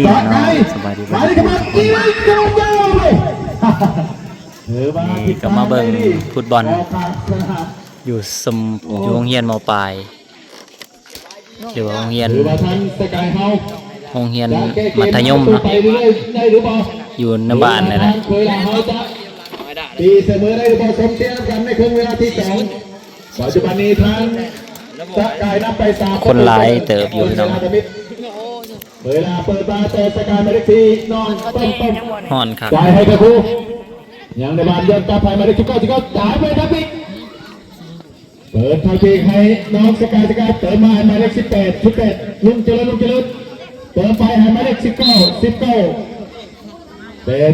ພີ່ນ້ອງ ສະບາຍດີເບິດທຸກຄົນ. ນີ້ກໍມາເບິ່ງຟຸດບອນຢູ່ສະ ຢູ່ໂຮງຮຽນ ມ.ປາຍ ຫຼືວ່າໂຮງຮຽນ ໂຮງຮຽນມັດທະຍົມເນາະ ຢູ່ໃນບ້ານນີ້ແຫຼະ. ຕີສະເໝີໄດ້ຫຼືບໍ່ ສົມທຽບກັນໃນເຄິ່ງເວລາທີສອງ. ປັດຈຸບັນນີ້ທາງສະກາຍນຳໄປສາມປະຕູ ຄົນຫຼາຍເຕີບຢູ່ພີ່ນ້ອງ. ເວລາເປີດມາຕໍ່ສະກາຍໝາຍເລກສີ່ ນ້ອງເຕີມເຕີມ ຮ້ອນຄັກ ຈ່າຍໃຫ້ກະຄູ ຍັງໄດ້ບານ ຍ້ອນກັບໃຫ້ໝາຍເລກສິບເກົ້າ ສິບເກົ້າ ຈ່າຍໄປທາງປີກ ເປີດທາງປີກໃຫ້ນ້ອງສະກາຍ ສະກາຍເຕີມມາໃຫ້ໝາຍເລກສິບແປດ ສິບແປດ ລຸງຈະເລີນ ລຸງຈະເລີນ ເຕີມໄປໃຫ້ໝາຍເລກສິບເກົ້າ ສິບເກົ້າ ແປດ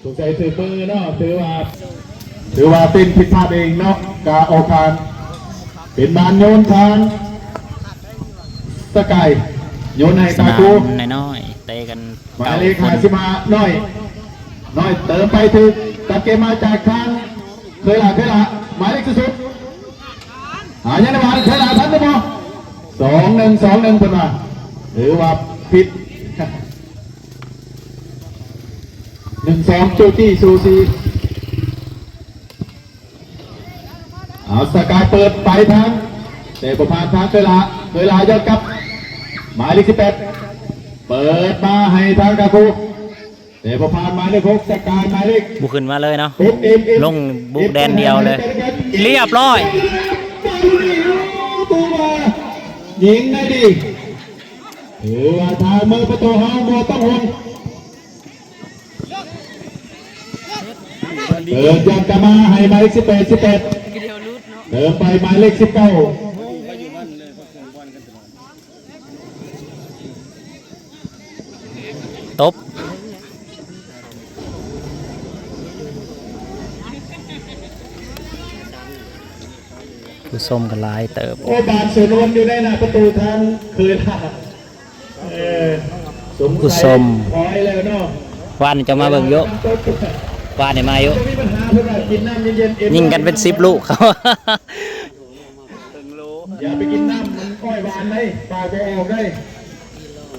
ສົງໄສຖືກມືເນາະ ຖືວ່າ ຖືວ່າເປັນຜິດພາດເອງເນາະ ກະອອກທາງ ເປັນບານໂຍນທາງສະກາຍ ໂຍນໃຫ້ກາກູ ສະໜາມນ້ອຍໆ ເຕະກັນ ໝາຍເລກຫ້າສິບຫ້າ ນ້ອຍ ນ້ອຍເຕີມໄປຖືກ ຕັດເກມມາຈາກທາງ ເຄີຍລາ ເຄີຍລາ ໝາຍເລກສຸດໆ ອາ ຍັງໄດ້ບານ ເຄີຍລາ ທັນຫຼືບໍ່? ສອງໜຶ່ງ ສອງໜຶ່ງ ເພິ່ນວ່າ ຖືວ່າຜິດ ໜຶ່ງສອງ ຈູ້ຈີ້ສູສີ. ເອົາ ສະກາຍເປີດໄປທາງ ແຕ່ບໍ່ຜ່ານທາງເຄີຍລາ ເຄີຍລາ ຍ້ອນກັບ ໝາຍເລກສິບແປດ ເປີດມາໃຫ້ທາງກາກູ ແຕ່ບໍ່ຜ່ານໝາຍເລກຫົກ ສະກາຍ ໝາຍເລກ ບໍ່ຂຶ້ນມາເລີຍເນາະ ຫົກ ເອັມ ເອັມ ລົງບຸກແດນດຽວເລີຍ ຮຽບຮ້ອຍ ຍິງໄດ້ດີ ຖືວ່າທາງມືປະຕູເຮົາບໍ່ຕ້ອງຫ່ວງ. ເປີດຍ້ອນກັບມາໃຫ້ໝາຍເລກສິບແປດ ສິບແປດ ເຕີມໄປໝາຍເລກສິບເກົ້າ ຕົບ ຜູ້ຊົມກໍຫຼາຍເຕີບ. ໂອ້ ບານສວນນວນຢູ່ໃນໜ້າປະຕູທາງເຄີຍລາ ເອີ ສົງໄສ ຜູ້ຊົມ ພໍແລ້ວເນາະ ວານນີ້ເຈົ້າມາເບິ່ງຢູ່ ວານນີ້ມາຢູ່ ບໍ່ມີບັນຫາ ເພິ່ນວ່າກິນນ້ຳເຢັນໆ ຍິງກັນເປັນສິບລູກ ເຂົາ ຢ່າໄປກິນນ້ຳມັນອ້ອຍຫວານໄດ໋ ປາກບໍ່ອອກໄດ໋.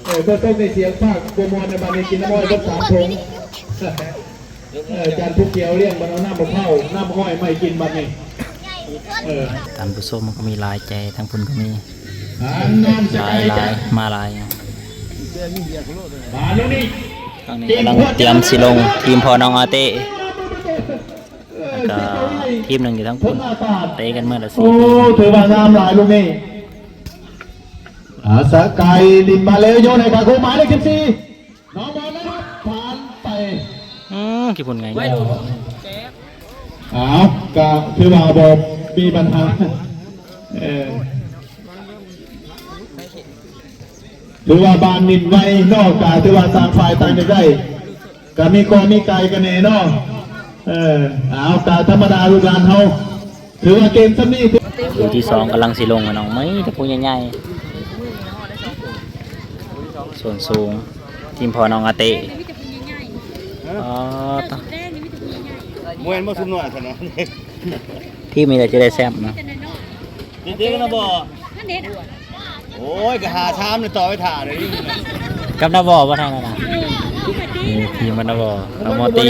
ເອີ ເພິ່ນສົ່ງໃນສຽງປາກບໍ່ມ່ວນໃນບັດນີ້ ກິນນ້ຳອ້ອຍເບິດສາມຖົງ. ເອີ ຈານຜູ້ກ່ຽວລ້ຽງບັດເອົານ້ຳມະພ້າວ ນ້ຳອ້ອຍມາໃຫ້ກິນບັດນີ້. ເອີ ທ່ານຜູ້ຊົມກໍມີຫຼາຍໃຈ ທາງພຸ້ນກໍມີ ຫຼາຍໆ ມາຫຼາຍ. ທາງນີ້ກຳລັງຕຽມຊິລົງ ທີມພໍ່ນ້ອງອາເຕ້ ແລ້ວກໍທີມໜຶ່ງຢູ່ທາງພຸ້ນ ເຕະກັນເມື່ອລະສີ່ ໂອ້ ຖືວ່າງາມຫຼາຍລູກນີ້. ອາ ສະກາຍຫຼິ້ນມາແລ້ວ ໂຍນໃຫ້ກາກູ ໝາຍເລກສິບສີ່ ນ້ອງບອນນະຄັບ ຜ່ານໄປ ອືມ ຂີ້ຝຸ່ນໄງ ເອົາ ກະຖືວ່າບໍ່ມີບັນຫາ ເອີ ຖືວ່າບານຫຼິ້ນໄວເນາະ ກະຖືວ່າຕ່າງຝ່າຍຕ່າງຢາກໄດ້ ກະມີກອມີໄກ່ກັນແດ່ເນາະ. ເອີ ເອົາ ກະທຳມະດາ ລູກຫຼານເຮົາ ຖືວ່າເກມຊ່ຳນີ້ ຄູ່ທີສອງກຳລັງຊິລົງ ນ້ອງ ມີແຕ່ຜູ້ໃຫຍ່ໆ ສ່ວນສູງ ທີມພໍ່ນ້ອງອາເຕ້ ອໍ ຕະ ບໍ່ແມ່ນບໍ່ຊຸມນ້ອຍຊັ້ນເນາະ ທີມນີ້ແຫຼະຈະໄດ້ແຊ້ມເນາະ ເຕັມໆນະບໍ່ ໂອ້ຍ ກໍຫາຊາມເລີຍ ຕໍ່ໄປຖ້າເລີຍ ກັບນາວໍບໍ່ທາງນັ້ນນະ ເອີ ທີມມັນນາວໍ ນາວໍຕີ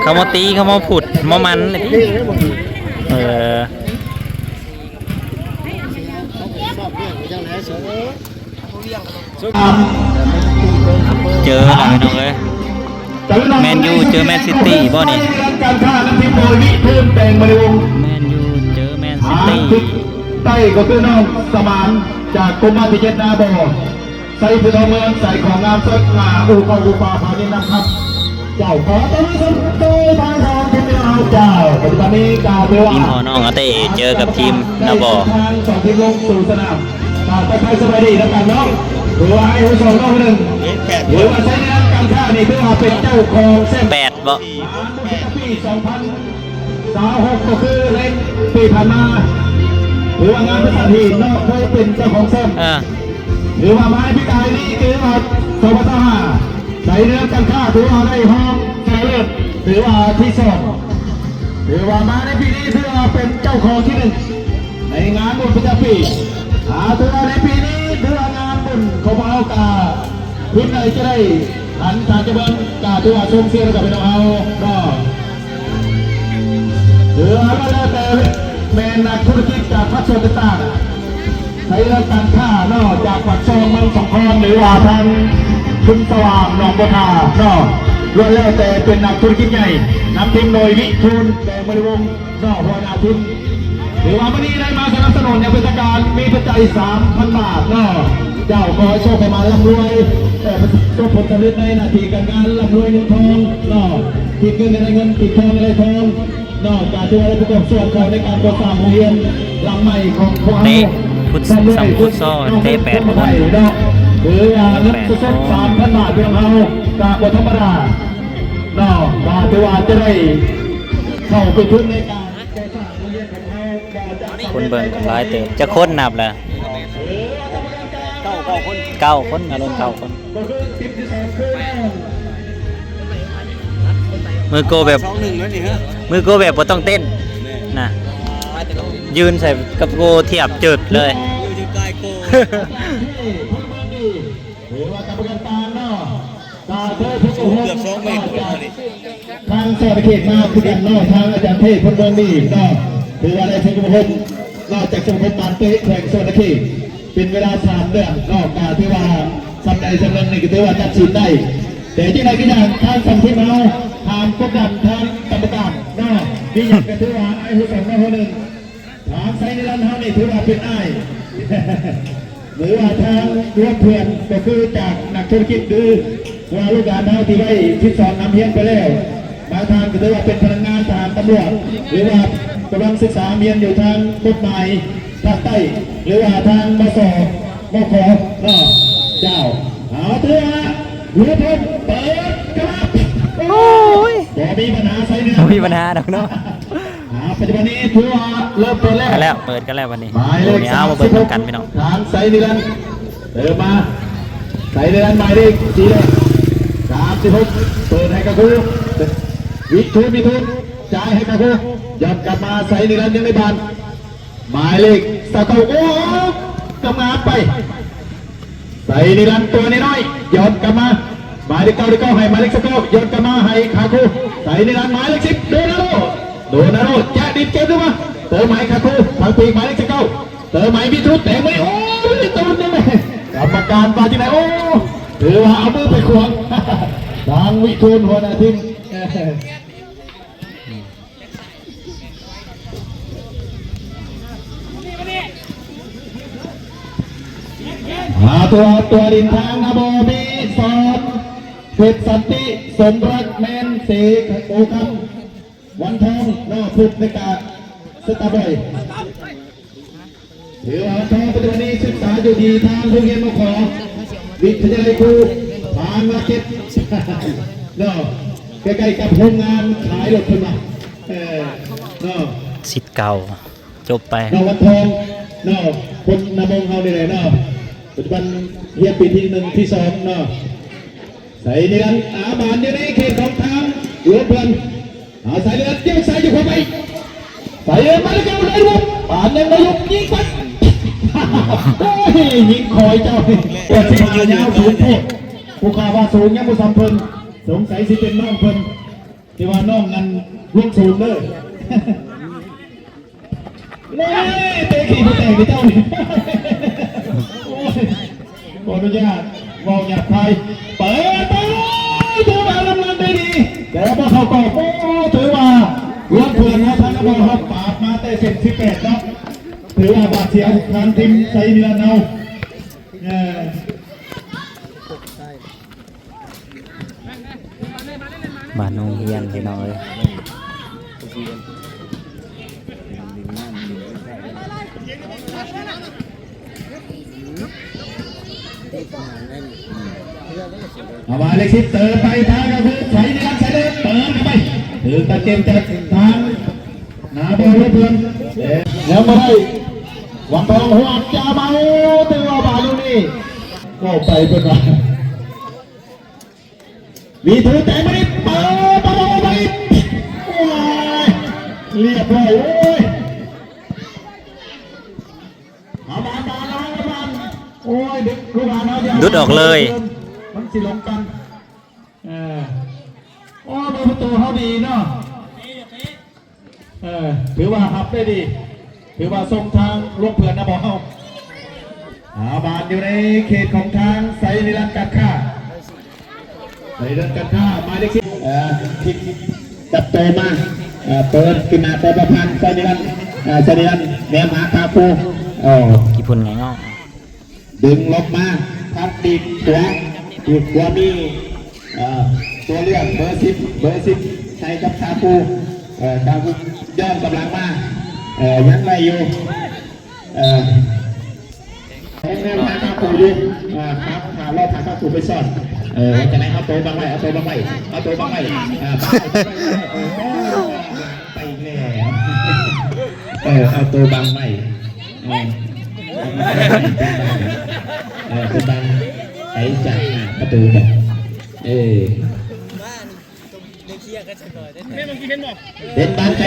ເຂົາມາຕີ ເຂົາມາຜຸດ ມາມັນ ເອີ ເຈີລະພີ່ນ້ອງເອີຍ ແມນຢູເຈີແມນຊິຕີບໍ່ນີ້ ການຄ້ານຳທີມໂດຍວິທູນ ແປງມະນີວົງ ແມນຢູເຈີແມນຊິຕີ ໃຕ້ກໍຄືນ້ອງສະໝານ ຈາກກົມມາທີເຈັດນາບໍ່ ໃສ່ຜູ້ທອງເມືອງ ໃສ່ຂອງງາມສົດໜ້າ ອູ່ເຂົ້າອູ່ປາ ພານິນນຳຄຳ ເຈົ້າ ຂໍຕ້ອນຮັບເຊີນທາງສອງທີມເຮົາເຈົ້າ ປັດຈຸບັນນີ້ກະຖືວ່າ ທີມພໍ່ນ້ອງອາເຕ້ເຈີກັບທີມນາວໍ ທາງສອງທີມລົງສູ່ສະໜາມ ກະທັກທາຍສະບາຍດີນຳກັນເນາະ ຖືວ່າໃຫ້ຮູ້ສອງນ້ອງໜຶ່ງ ຖືວ່າໃຊ້ໃນການຄ້ານີ້ ຖືວ່າເປັນເຈົ້າຂອງແຊ້ມ ແປດບໍ່ ປີສອງພັນຊາວຫົກ ກໍຄືໃນປີຜ່ານມາ ຖືວ່າງານບໍລິສັດຫີນເນາະ ເຄີຍເປັນເຈົ້າຂອງແຊ້ມ ເອີ ຖືວ່າມາໃນປີກາຍນີ້ ຖືວ່າສອງພັນຊາວຫ້າ ໃນເລື່ອງການຄ້າ ຖືວ່າໄດ້ຮອງຊະນະເລີດ ຖືວ່າທີສອງ ຖືວ່າມາໃນປີນີ້ ຖືວ່າເປັນເຈົ້າຂອງທີໜຶ່ງ ໃນງານບຸນປະຈຳປີ ອາ ຖືວ່າໃນປີນີ້ ຖືວ່າງານບຸນຂອງພວກເຮົາກະ ເພິ່ນໄດ້ຈະໄດ້ຫັນຕາຈະເບິ່ງ ກະຖືວ່າສົ່ງເສຍໃຫ້ກັບພີ່ນ້ອງເຮົາເນາະ. ຖືວ່າແລ້ວແຕ່ແມ່ນນັກທຸລະກິດຈາກພາກສ່ວນຕ່າງໆ ໃນເລື່ອງການຄ້າເນາະ ຈາກປາກຊ່ອງເມືອງສອງຄອນ ຫຼືວ່າທາງຄຸນສະຫວ່າງໜອງບົວທາເນາະ ລ້ວນແລ້ວແຕ່ເປັນນັກທຸລະກິດໃຫຍ່ ນຳທີມໂດຍວິທູນ ແດງມະນີວົງ ເນາະ ຫົວໜ້າທີມ ຖືວ່າມື້ນີ້ໄດ້ມາສະໜັບສະໜູນຢ່າງເປັນທາງການ ມີປັດໄຈສາມພັນບາດເນາະ. ເຈົ້າ ຂໍໃຫ້ໂຊກໃຫ້ໝານ ລ່ຳລວຍ ແຕ່ປະສົບຜົນສຳເລັດໃນໜ້າທີ່ການງານ ລ່ຳລວຍເງິນທອງເນາະ ຄິດເງິນໃຫ້ໄດ້ເງິນ ຄິດທອງໃຫ້ໄດ້ທອງເນາະ. ກະຖືວ່າໄດ້ປະກອບສ່ວນເຂົ້າໃນການກໍ່ສ້າງໂຮງຮຽນຫຼັງໃໝ່ຂອງພວກເຮົາ ເຕະຟຸດ ສຳຟຸດຊອລ ເຕະແປດຄົນ ເນາະ ຖືວ່າເງິນສົດໆສາມພັນບາດຂອງເຮົາ ກະບໍ່ທຳມະດາເນາະ ກະຖືວ່າຈະໄດ້ເຂົ້າໄປທຶນໃນການ ຄົນເບິ່ງກໍຫຼາຍເຕີບ ຈັກຄົນນັບລະ? ເກົ້າ ເກົ້າຄົນ ເກົ້າຄົນ ອາລົມເກົ້າຄົນ ມືໂກແບບ ສອງໜຶ່ງແລ້ວນີ້ເຮີ້ຍ ມືໂກແບບບໍ່ຕ້ອງເຕັ້ນ ແມ່ນ ນະ ຢືນໃສ່ກັບໂກທຽບເຈີດເລີຍ ຢູ່ທີ່ປາຍໂກ ຖືວ່າກຳມະການຕາມເນາະ ຕາມເບີ ເກືອບສອງແມັດ ທາງສະຫວັນນະເຂດມາຄືກັນເນາະ ທາງອາຈານເທບ ເພິ່ນເບິ່ງນີ້ເນາະ ຖືວ່າໄດ້ເປັນສະມາຄົມ ນອກຈາກສະມາຄົມບານເຕະແຂວງສະຫວັນນະເຂດ ເປັນເວລາສາມເດືອນເນາະ ກະຖືວ່າສ່ຳໃດສ່ຳໜຶ່ງນີ້ກະຖືວ່າຕັດສິນໄດ້ ແຕ່ຈັ່ງໃດກໍຢ່າງ ທາງສອງທີມເຮົາຫ້າມກົດດັນທາງກຳມະການເນາະ ມີຫຍັງກະຖືວ່າອ້າຍຮູ້ສອງນ້ອງຜູ້ໜຶ່ງ ທາງໄຊນິລັນເຮົານີ້ຖືວ່າເປັນອ້າຍ ຫຼືວ່າທາງລວມເພື່ອນກໍຄືຈາກນັກທຸລະກິດ ຫຼືວ່າລູກຫຼານເຮົາທີ່ໄດ້ສິດສອນນຳຮຽນໄປແລ້ວ ບາງທ່ານກໍຖືວ່າເປັນພະນັກງານທະຫານຕຳຫຼວດ ຫຼືວ່າກຳລັງສຶກສາຮຽນຢູ່ທາງກົດໝາຍພາກໃຕ້ ຫຼືວ່າທາງ ມສ ມຂ ເນາະ ເຈົ້າ ເອົາ ຖືວ່າ ເປີດກະລາບ ໂອ້ຍ ບໍ່ມີບັນຫາໃສເນາະ ບໍ່ມີບັນຫາດອກເນາະ. ອ່າ ປັດຈຸບັນນີ້ຖືວ່າເລີ່ມເປີດແລ້ວ ເປີດກັນແລ້ວ ເປີດກັນແລ້ວບັດນີ້ ໝາຍເລກ ໂອ້ ນີ້ ເອົາ ມາເບິ່ງນຳກັນພີ່ນ້ອງ ທາງໄຊນິລັນ ເຕີມມາ ໄຊນິລັນໝາຍເລກສີ່ ສາມສິບຫົກ ເປີດໃຫ້ກາຄູ ວິທູນ ວິທູນ ຈ່າຍໃຫ້ກາຄູ ຍ້ອນກັບມາ ໄຊນິລັນຍັງໄດ້ບານ ໝາຍເລກຊາວເກົ້າ ໂອ້ ກຳງາມໄປ ໄຊນິລັນຕົວນ້ອຍໆ ຍ້ອນກັບມາ ໝາຍເລກເກົ້າ ເລກເກົ້າ ໃຫ້ໝາຍເລກຊາວເກົ້າ ຍ້ອນກັບມາໃຫ້ຄາຄູ ໄຊນິລັນ ໝາຍເລກສິບ ໂດນາໂຣ ໂດນາໂຣ ຈະດິດເກມຂຶ້ນມາ ເຕີມໃຫ້ຄາຄູ ທາງປີກໝາຍເລກຊາວເກົ້າ ເຕີມໃຫ້ວິທູນ ແຕ່ງໄວ້ ໂອ້ຍ ຕູນຍັງໄດ້ ກຳມະການວ່າຈັ່ງໃດ ໂອ້ ຖືວ່າເອົາມືໄປຂວາງ ທາງວິທູນ ຫົວໜ້າທີມ ຫາຕົວ ຕົວດິນທາງນະ ບໍ່ມີ ສອນ ເພັດສັນຕິ ສົມລັກ ແມ່ນ ເສກ ໂອຄຳ ວັນທອງ ນອກພຸດ ແລະກະ ສະຕາບອຍ ຖືວ່າວັນທອງປັດຈຸບັນນີ້ສຶກສາຢູ່ທີ່ທາງໂຮງຮຽນ ມຂ ວິທະຍາໄລຄູ ທາງລັກເຈັດ ເນາະ ໃກ້ໆກັບໂຮງງານຂາຍລົດເພິ່ນວ່າ ເອີ ເນາະ ສິດເກົ່າ ຈົບໄປ ເນາະ ວັນທອງ ເນາະ ຄົນນະມົງເຮົານີ້ແຫຼະເນາະ ປັດຈຸບັນຮຽນປີທີໜຶ່ງ ທີສອງ ເນາະ ໄຊນິລັນ ອາ ບານຢູ່ໃນເຂດຂອງທາງຫຼວງເພື່ອນ ອາ ໄຊນິລັນ ໂຍກຊ້າຍໂຍກຂວາໄປ ໄຊນິລັນ ມາແລ້ວ ໄດ້ລວມ ບານຍັງໄດ້ລົບ ຍິງໄປ ໂອ້ຍ ຍິງຄອຍເຈົ້າ ແປດສິບຫ້າ ຍາວສູງໂພດ ຜູ້ຂ້າວ່າສູງຍັງບໍ່ສ່ຳເພິ່ນ ສົງໄສຊິເປັນນ້ອງເພິ່ນ ທີ່ວ່ານ້ອງອັນລວງສູງເດີ ໂອ້ຍ ເຕະຂີ້ບໍ່ແຕກເດ້ເຈົ້ານີ້ ໂອ້ຍ ຂໍອະນຸຍາດເວົ້າຫຍາບຄາຍ ເປີດ ໂອ້ຍ ຖືວ່າລຳງານໄດ້ດີ ແຕ່ບໍ່ເຂົ້າກອບ ໂອ້ ຖືວ່າລວມເພື່ອນເຮົາທັງລະບອກເຮົາປາດມາແຕ່ເສັ້ນສິບແປດເນາະ ຖືວ່າບາດສຽວທາງທີມໄຊນິລັນເຮົາ ເອີ ບ້ານໂຮງຮຽນພີ່ນ້ອງເອີຍ ເອົາ ໝາຍເລກສິບ ເຕີມໄປທາງກາຄູ ໄຊນິລັນ ໄຊເດີນ ເຕີມເຂົ້າໄປ ຖືກຕັດເກມຈາກທາງ ໜ້າບອລເພື່ອນ ແຕ່ຍັງບໍ່ໄດ້ ວັນທອງຫວດຈາມາ ໂອ້ ແຕ່ວ່າບານລູກນີ້ ເຂົ້າໄປເພິ່ນວ່າ ວິທູນ ແຕ່ງມານີ້ ເປີດ ປະຕູໄປ ໂອ້ຍ ລຽບຮ້ອຍ ໂອ້ຍ ເອົາບານ ບານ ເອົາ ໂອ້ຍ ເດັກລູກຫຼານເຮົາຢ່າ ດຸດອອກເລີຍ ມັນຊິຫຼົງກັນ. ເອີ ໂອ້ ເບີປະຕູເຮົາດີເນາະ. ເອີ ຖືວ່າຮັບໄດ້ດີ ຖືວ່າສົ່ງທາງລວງເພື່ອນນະບໍ່ເຮົາ. ອາ ບານຢູ່ໃນເຂດຂອງທາງໄຊນິລັນການຄ້າ ໄຊນິລັນການຄ້າ ໝາຍເລກສິບ ເອີ ຄິກກັບໂຕມາ ເອີ ເປີດຂຶ້ນມາ ໂຕປະພັນ ໄຊນິລັນ ເອີ ໄຊນິລັນແນມຫາຄາຄູ ເອີ ຂີ້ຝຸ່ນໄງເງາະ ດຶງລົງມາ ພັດປີກຂວາ ປີກຂວາມີ ເອີ ຕົວເລືອກເບີສິບ ເບີສິບໃຫ້ກັບຄາຄູ ເອີ ຄາຄູຍ້ອນກຳລັງມາ ເອີ ຍັງໄດ້ຢູ່ ເອີ ຍັງຫາຄາຄູຢູ່ ເອີ ຄັບ ຖ້າລໍຖ້າຄາຄູໄປຊ້ອນ ເອີ ວ່າຈັ່ງໃດ ເອົາໂຕບັງໄວ້ ເອົາໂຕບັງໄວ້ ເອົາໂຕບັງໄວ້ ເອີ ບັງໄວ້ ເອີ ບັງໄວ້ ເອີ ໄປແລ້ວ ເອີ ເອົາໂຕບັງໄວ້ ເອີ ເອີ ໂຕບັງໄປຈາກໜ້າປະຕູເນາະ ເອີ ເຫັນບັງໄກ